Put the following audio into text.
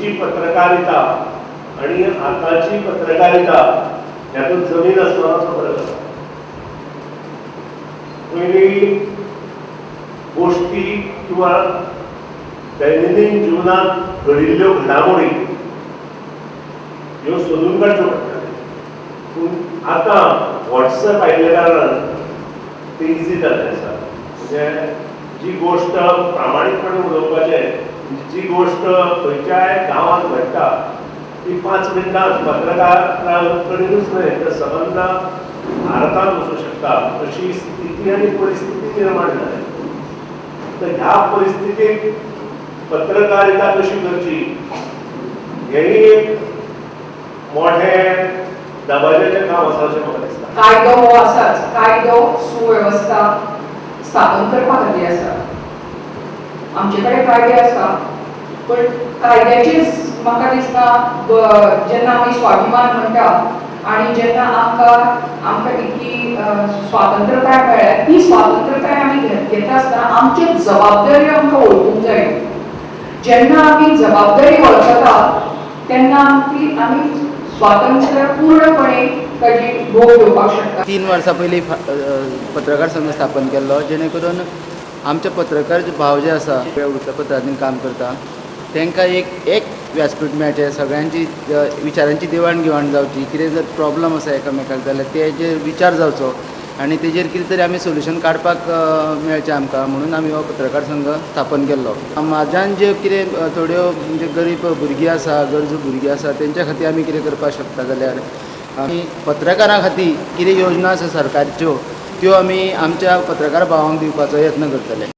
पत्रकारिता आणि आताची पत्रकारिता ह्यातून जमीन आसमानाचो फरक आसा. पयलीं गोश्टी किंवा दैनंदीन जिवनात घडिल्ल्यो घडामोडी ह्यो सोदून काडच्यो पडटाल्यो, पूण आतां वॉट्सएप आयिल्ल्या कारणान ते इजी जाल्लें आसा. म्हणजे जी गोश्ट प्रामाणीकपणे उलोवपाचें, जी गोश्ट खंयच्याय गांवांत घडटा ती 5 मिनटां पत्रकारां कडेनूच न्हय तर संबंद भारतांत वचूंक शकता अशी स्थिती आनी परिस्थिती निर्माण जाल्या. तर ह्या परिस्थितीत पत्रकारिता कशी करची हेंय एक मोठें दबाज्याचें काम आसा अशें म्हाका दिसता. कायदो हो आसाच, कायदो सुवेवस्था स्थापन करपा खातीर आसा. आमचे कडेन कायदे आसा, पण कायद्याचेच म्हाका दिसता जेन्ना आमी स्वाभिमान म्हणटा आनी जेन्ना आमकां आमकां इतली स्वातंत्रताय मेळ्ळ्या, ती स्वातंत्रताय आमी घेता आसतना आमच्यो जबाबदारी आमकां वळखूंक जाय. जेन्ना आमी जबाबदारी वळखता तेन्ना ती आमी स्वातंत्र्य पूर्णपणे ताजी भोग घेवपाक शकता. 3 वर्सां पयलीं पत्रकार संघ स्थापन केल्लो, जेणे करून आमचे पत्रकार जे भाव जे आसा वृत्तपत्रांनी काम करता तांकां एक व्यासपीठ मेळचें, सगळ्यांची विचारांची देवाण घेवाण जावची, कितें जर प्रॉब्लम आसा एकामेकाक जाल्यार तेजेर विचार जावचो आनी तेजेर कितें तरी आमी सोल्युशन काडपाक मेळचें आमकां, म्हणून आमी हो पत्रकार संघ स्थापन केल्लो. समाजान ज्यो कितें थोड्यो म्हणजे गरीब भुरगीं आसा, गरजू भुरगीं आसा, तेंच्या खातीर आमी कितें करपाक शकता जाल्यार आमी पत्रकारां खातीर कितें योजना आसा सरकारच्यो त्यो आमी आमच्या पत्रकार भावांक दिवपाचो यत्न करतले.